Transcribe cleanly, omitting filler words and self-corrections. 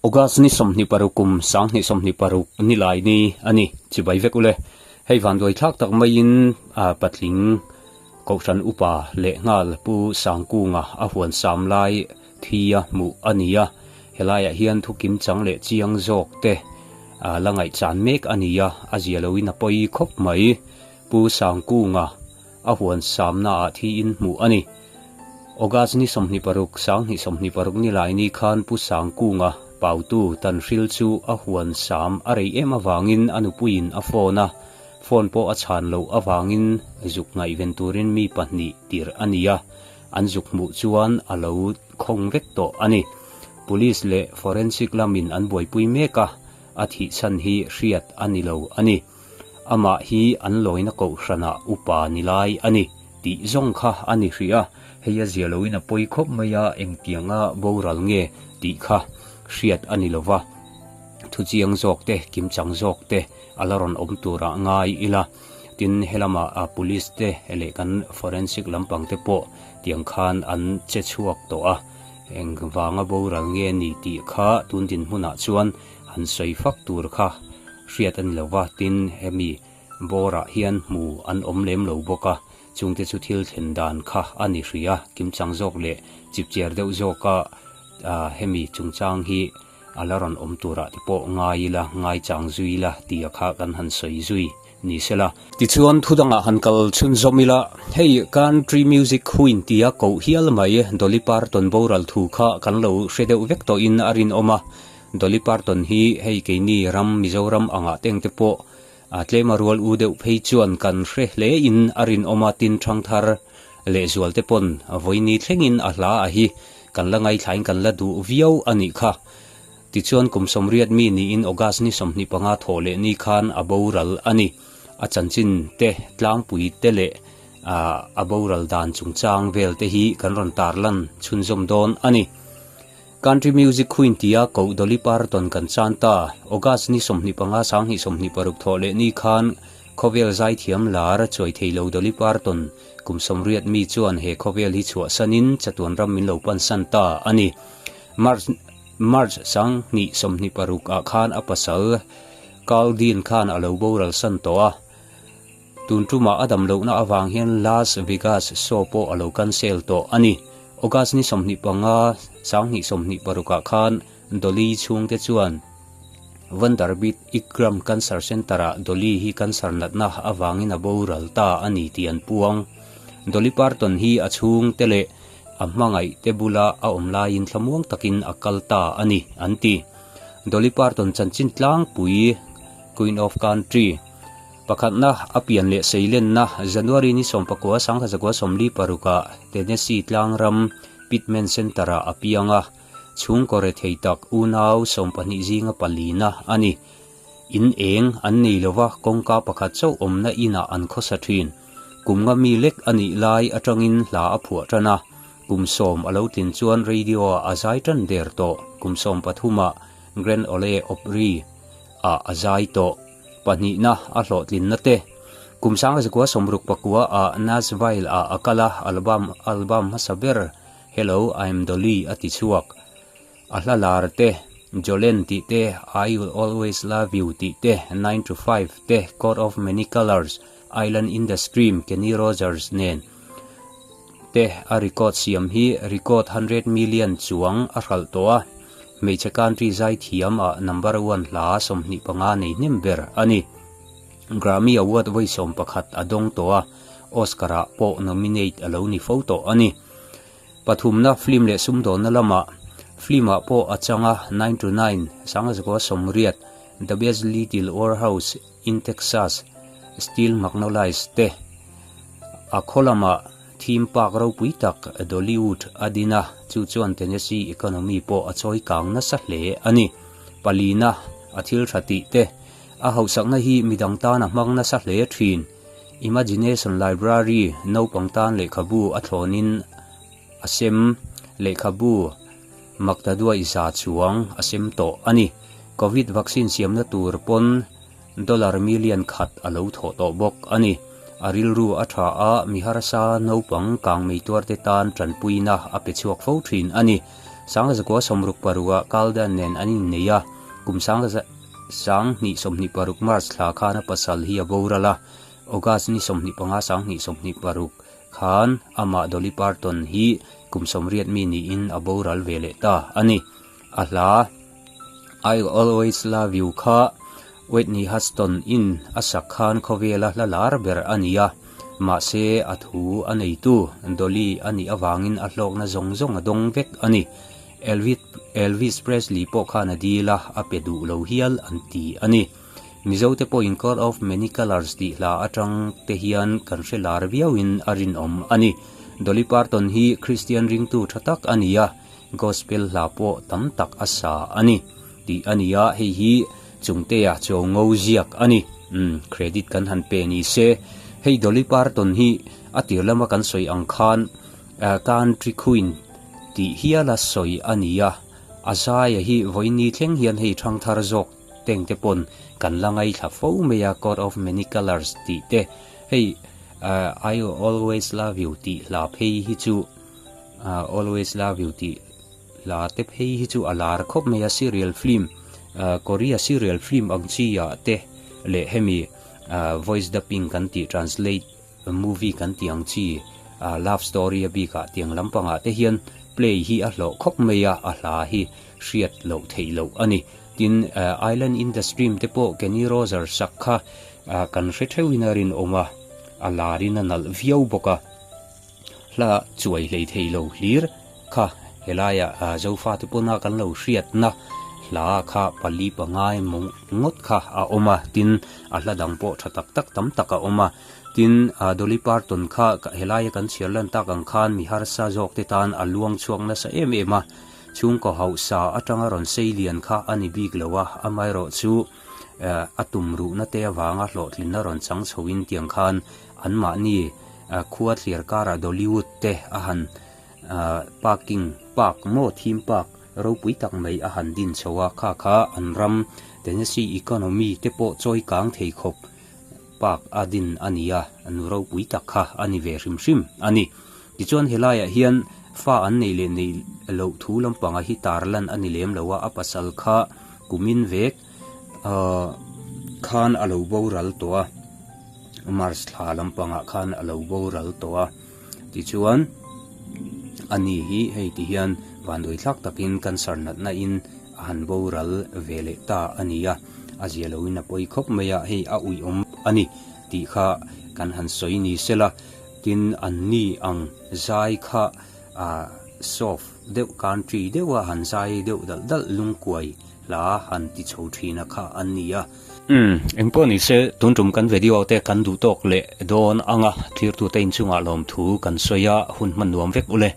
August ni 26 kum 2026 nilai ni a ni. Chibai vek ule. Hei vanduai thlak tak maiin patling Kohhran upa leh nghal Pu Sangkunga a huan sam lai thi a hmuh a ni a. Helaiah hian thu kim chang leh chiang zawk te la ngaihchan mek a ni a, a zia loin a pawi khawp mai. Pu Sangkunga a huan samnaah thiin hmuh a ni. August ni 26, 2026 ni lai ni khan Pu Sangkunga pautu Tanhril chu a huan sam a rei em avangin a nupuiin a phone a, phone pawh a chhan loh avangin zuk ngaihven turin mi pahnih tirh a ni a, an zuk hmuh chuan a lo khawng vek tawh a ni. Police leh forensic lamin an buaipui mek a, a thih chhan hi hriat a ni lo a ni. Amah hi an lawina kohhranah upa ni lai a ni tih zawng kha a ni hrih a, hei a zia loin a pawi khawp mai a, engtianga boral nge tih kha hriat a ni lova, thuchiang zawk te, kimchang zawk te a la rawn awm turah ngai ila. Tin, helama police te leh kan forensic lampang te pawh tiang khan an che chhuak tawh a, engvanga boral nge ni tih kha tun dinhmunah chuan han sawi fak tur kha hriat a ni lo va, tin hemi bawrah hian hmu an awm lem lo bawk a, chungte chu thil thlen dan kha a ni hrih a, kimchang zawk leh chipchiar deuh zawka hemi chungchang hi a la rawn awm turah te pawh ngai ila, ngaichang zui ila tia kha kan han sawi zui ni sela. Tichuan thu dangah han kal chhunzawm ila, hei country music queen tia koh hial mai Dolly Parton boral thu kha kan lo hre deuh vek tawhin a rinawm a, Dolly Parton hi hei keini ram Mizoram angah teng te pawh tlema rual u deuh phei chuan kan hre hle in a rinawm a, tin thangthar lehzual te pawn vawiini thlengin a hla a hi kan la ngaithlain kan la duh viau a nih kha. Tichuan kum 80 mi niin August ni 25 thawh leh ni khan a boral a ni. A chanchin te tlangpui te leh a boral dan chungchang vel te hi kan rawn tarlan chhunzawm dawn a ni. Country Music Queen tia koh Dolly Parton kan chan ta. August ni 25 2026 thawh leh ni khan khawvel zaithiam lar chuai thei lo Dolly Parton kum 80 mi chuan he khawvel hi chhuahsanin chatuan ram min lo pansan ta a ni. March March 2026 ah khan a pasal Carl Dean khan a lo boral san tawh a. Tun tumah a dam lohna avang hian Las Vegas show pawh a lo cancel tawh a ni. August ni 25, 2026 ah khan Dolly chhungte chuan Vanderbilt Ingram Cancer Center-ah Dolly hi cancer natna avangin a boral ta a ni tih an puang. Dolly Parton hi a chhungte leh a hmangaihte bula a awm laiin thlamuang takin a kal ta a ni, an ti. Dolly Parton chanchin tlangpui Queen of Country. Pakhatna, a pian leh seilenna, January ni 19 1946 ah Tennessee tlangram Pittman Center-ah a piang a, chhungkaw rethei tak unau 12 zinga palina a ni. In eng an nei lova kawngka pakhat chauh awmna inah an khawsa thin. Kum nga mi lek a nih lai atangin hla a phuah tan a, kum sawm a lo tlin chuan radio-ah a zai tan der tawh. Kum 13 ah Grand Ole Opry ah a zai tawh. Pahnihna a hlawhtlinna te. Kum 1969 ah Nashville ah a kal a, album album hmasa ber Hello, I'm Dolly a ti chhuak. A hla lar te, Jolene tih te, I Will Always Love You tih te, Nine to Five te, Coat of Many Colours, Island in the Stream, Kenny Rogers nen te a record siam hi record hundred million chuang a hralh tawh a, hmeichhe country zaithiam ah number one hla 25 nei hnem ber a ni. Grammy Award vawi 11 a dawng tawh a, Oscar ah pawh nominate a lo ni fo tawh a ni. Pathumna film leh sumdawnna lamah film ah pawh a chang a, Nine to Nine, 1980, The Best Little Whorehouse in Texas, Steel Magnolias te a khaw lamah theme park ropui tak Dollywood a din a, chu chuan Tennessee economy pawh a chawi kang nasa hle a ni. Palina a thil tha tih te a hauhsakna hi midang tan a hmang nasa hle thin. Imagination Library naupang tan lehkhabu a thlawnin a sem lehkhabu Maktaduai za chuang a sem tawh a ni. Covid vaccine siamna tur pawn dollar million khat a lo thawh tawh bawk a ni. A rilru a tha a, mi harsa naupang kangmei tuarte tan tanpuina a pe chhuak fo thin a ni. Sangzakua 66 ah Kaldan nen an innei a, kum 2026 March thla khan a pasal hi a boral a, August ni 25 2026 khan amah Dolly Parton hi kum 80 mi niin a boral ve leh ta a ni. A hla I Will Always Love You kha Whitney Houston in a sak khan khawvela hla lar ber a ni a, mahse a thu a neitu Dolly a nih avangin a hlawkna zawng zawng a dawng vek a ni. Elvis Presley pawh khan a dil a, a pe duh lo hial an ti a ni. Mizote pawhin Coat of Many Colours tih hla atang te hian kan hre lar viauin a rinawm a ni. Dolly Parton hi Kristian ringtu tha tak a ni a, Gospel hla pawh tam tak a sa a ni tih a ni a, hei hi Chungtea chaw ngo ziak a ni. Umm, credit kan han pe ni se. Hei Dolly Parton hi a tir lama kan sawi ang khan Country Queen tih hiala sawi a ni a, a zaia hi vawiin thleng hian hei thangthar zawk teng te pawn kan la ngaithla fo mai a, Coat of Many Colours tih te, hei I Will Always Love You tih hla phei hi chu Always Love You tih hla te phei hi chu a lar khawp mai a, serial film Korea serial film ang chi ah te leh hemi voice dubbing kan tih translate movie kan tih ang chi love story a bik ah tiang lampang ah te hian play hi a hlawh khawp mai a, a hla hi hriat loh theih loh a ni. Tin Island in the Stream te pawh Kenny Rogers sak kha kan hre theuhin a rinawm a, a lar in a nalh viau bawk a. Hla chuai hlei thei lo hlir kha helaiah Zofate pawna kan lo hriatna hla kha pali pangai mawng ngawt kha a awm a, tin a hla dang pawh tha tak tak tam tak a awm a. Tin Dolly Parton kha helaia kan chhiar lan tak ang khan mi harsa zawk te tan a luang chhuak nasa em em a, chhungkaw hausa atanga rawn sei lian kha a ni bik lo a, amaherawhchu a tum ruhna te avanga hlawhtlinna rawn chang chhoin tiang khan anmahni Khua thliar karah Dollywood te a han parking park maw theme park ropui tak mai a han din chho a, kha kha an ram Tennessee economy te pawh chawi kang thei khawp park a din a ni a, nu ropui tak kha a ni ve hrim hrim a ni. Tichuan helaiah hian fa an nei leh nei loh thu lampanga hi tar lan a ni lem lo a, a pasal kha kumin vek khan a lo boral tawh a. March thla lampangah khan a lo boral tawh a, tichuan ani hi hei ti hian vanduai thlak takin cancer natna in a han boral ve leh ta a ni a, a zia loin a pawi khawp mai a, hei a uiawm a ni tih kha kan han sawi ni sela, tin anni ang zai kha ah soft deuh country deuha han zai deuh dalh dalh lungkuai hla han ti chho thina kha an ni a. Umm, engpawh ni se, tun tum kan video te kan duh tawk leh dawn anga, thirtute inchungah lawmthu kan sawi a, hun hman nuam vek ule.